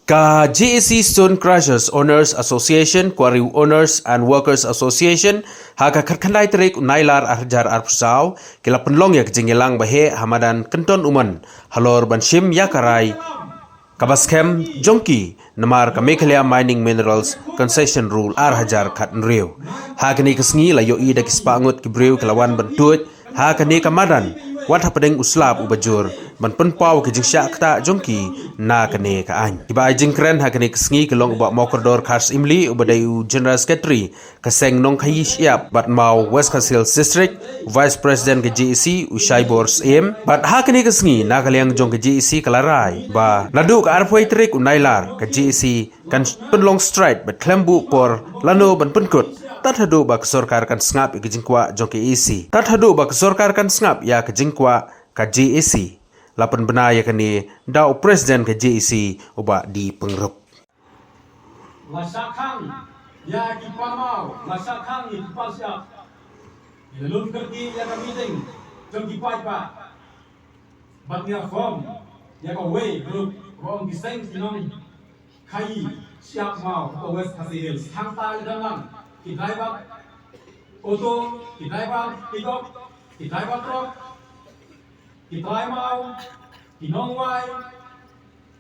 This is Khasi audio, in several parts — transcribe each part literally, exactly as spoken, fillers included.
Ka J A C Stone Crushers Owners Association, Quarry Owners and Workers Association, ha ka khatkhyndai tarik u Nailar arhajar arphew saw, ki la pynlong ïa ka jingïalang baheh ha madan Kynton Umon, halor ban shim ïa ka rai kaba skhem jong ki namar ka Meghalaya Mining Minerals Concession Rule arhajar khathynriew. Ha kane ka sngi la ïohi da ki spah ngut ki briew ki la wan ban tuid ha kane ka madan, wat hapdeng u slap uba jur, ban pynpaw ki jingshah ktah jong ki na kane ka aiñ. Kiba ai jingkren ha kane ka sngi ki long u Bah Mawkordor Khar Syiemlieh uba dei u General Secretary ka seng nongkhaïi shyiap bad maw West Khasi Hills District, Vice President ka J A C u Shaibor Syiem. Bad ha kane ka sngi na ka liang jong ka J A C ka la rai ba naduh ka arphew tarik u Nailar ka J A C kan pynlong strike bad khlem buh por lano ban pynkut tad haduh ba ka sorkar kan sngap ïa ka jingkwah jong ka A C. Tad haduh ba ka sorkar kan sngap ïa ka jingkwah ka J A C. La pynbna ïa kane da u President ka J A C u Bah D Pyngrope. La shah khang ïa ki parmaw, la shah khang ïa ki parshah. Ïa la lum kyrkieh ïa ka meeting jong ki paidbah. Bad ngi la form ïa kawei ka group, ka ong ki seng ki nongkhaïi shyiap maw ka West Khasi Hills. Hangta la dang lang ki driver auto, ki driver pickup, ki driver truck, ki trai maw, ki nongwai,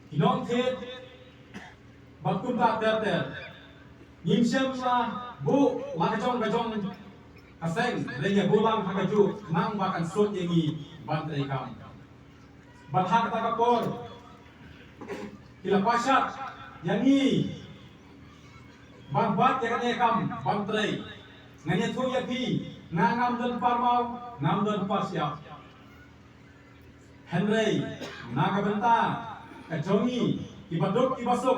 ki nongthied, bad kumta ter ter. Ngim shym la buh la ka jong ka jong ka seng, hynrei ngi buh lang ha kajuh khnang ba kan suk ïa ngi ban trei kam. Bad ha kata ka por ki la pashat ïa ngi ban bat ïa kane ka kam ban trei. Ngan ïathuh ïa phi, nga ngam don parmaw, ngam don parshyiap. Hynrei na ka bynta ka jong ngi kiba duk kiba suk,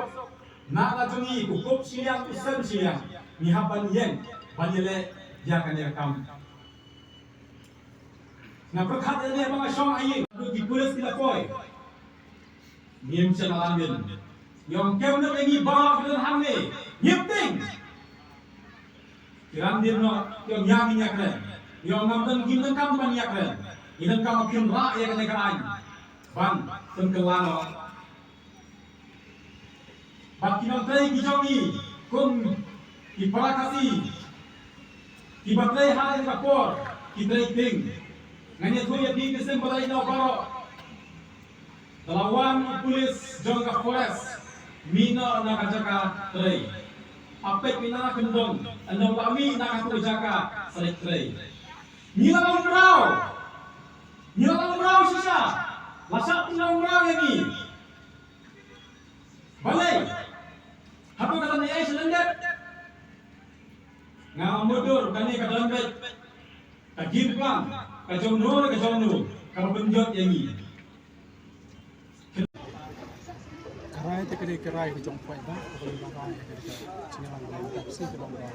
na ka jong ngi u kup shiliang u sem shiliang, ngi hap ban ïeng ban ïaleh ïa kane ka kam. Nga pyrkhat ïa ne ba nga shong ha ïing, ki pulit ki la poi. Ngim shym la ran dien. Ïa ong kem na ngi ba ki don hangne. Ngim tieng. Ki ran dien noh, ki ong ïa ngin ïakren. Ïa ong ngam don, ngim donkam ban ïakren. Ngi donkam ba kin rah ïa kane ka aiñ ban pynkylla noh. Bad ki nongtrei ki jong ngi kum ki para Khasi kiba trei ha kane ka por ki trei tieng. Ngan ïathuh ïa phi ki symbai noh baroh. Ka la wan u pulit jong ka forest mih noh na ka jaka trei. A peit mih na ka kyndong, ynda u la mih na katu ka jaka sa leit trei. Ngi la long mraw. Ngi la long mraw shisha. La shah pynlong mraw ïa ngi. Balei? Hato ka don ei ei sha lyndet? Nga mutdur kane ka don beit ka game plan ka jong no ne ka jong no kaba pynjot ïa ngi. Ka rai te ka dei ka rai ka jong paidbah, kaba la rai ka dei ka jingïalang ka dei ka si ka long ba,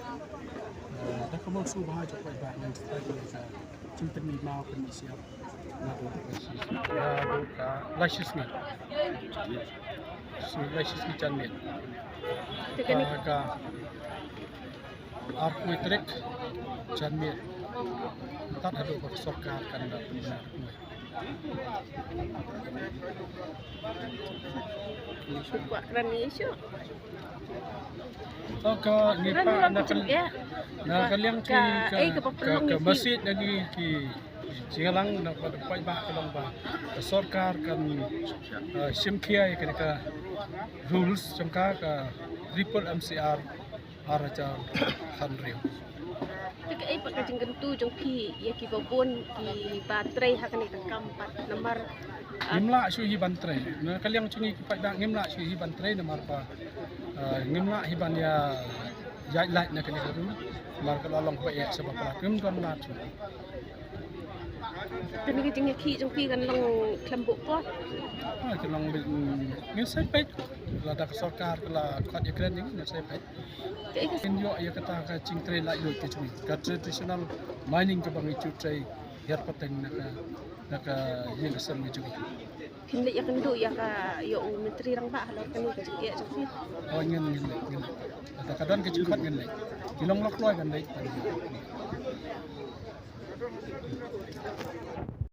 eh, da ka mawsum ba ha jong paidbah ngan jingtyrmi maw pynmih shyiap. Nga dei ka shi, nga dei ka lai shisngi. Shi, lai shisngi janmiet. Te kane ka, ka arphew tarik janmiet. Tad haduh ba ka sorkar kan da pynbna. Shu kwah kren ïa shu. To ka ngi pa na ka, na ka liang ki ka, ka, ka message na ngi ki jingïalang na ka paidbah ka long ba ka sorkar kan, eh, shim khia ïa ka, ka rules jong ka, ka triple M C R arhajar khathynriew. Te kaei pat ka jingkyntu jong phi ïa kiba bun kiba trei ha kane ka kam pat namar, ah, ngim lah shuh hi ban trei. Na ka liang jong ngi ki paidbah ngim lah shuh hi ban trei namar ba, ah, ngim lah hi ban ïa ïaid lait na kane ka rules. Namar ka la long kaba eh sa ba palat ngim don lad shuh. Kane ka jingïakhih jong phi kan long khlem buh por? Ah, ka long beit, mm, ngin sa peit. Lada ka sorkar ka la khot ïakren ïa ngi ngin sa peit. Kaei ka Ngin ïoh ïa kata ka jingtrei laitluid ka jong ngi, ka traditional mining kaba ngi ju trei hiar pateng na ka, na ka ïing ka sem ka jong ngi. Phin leit ïakynduh ïa ka, ïa u Myntri Rangbah halor kane ka jingeh jong phi? Oh, ngin, ngin leit, ngin leit. Lada ka don ka jingkhot ngin leit. Ki long lok kloi ban leit.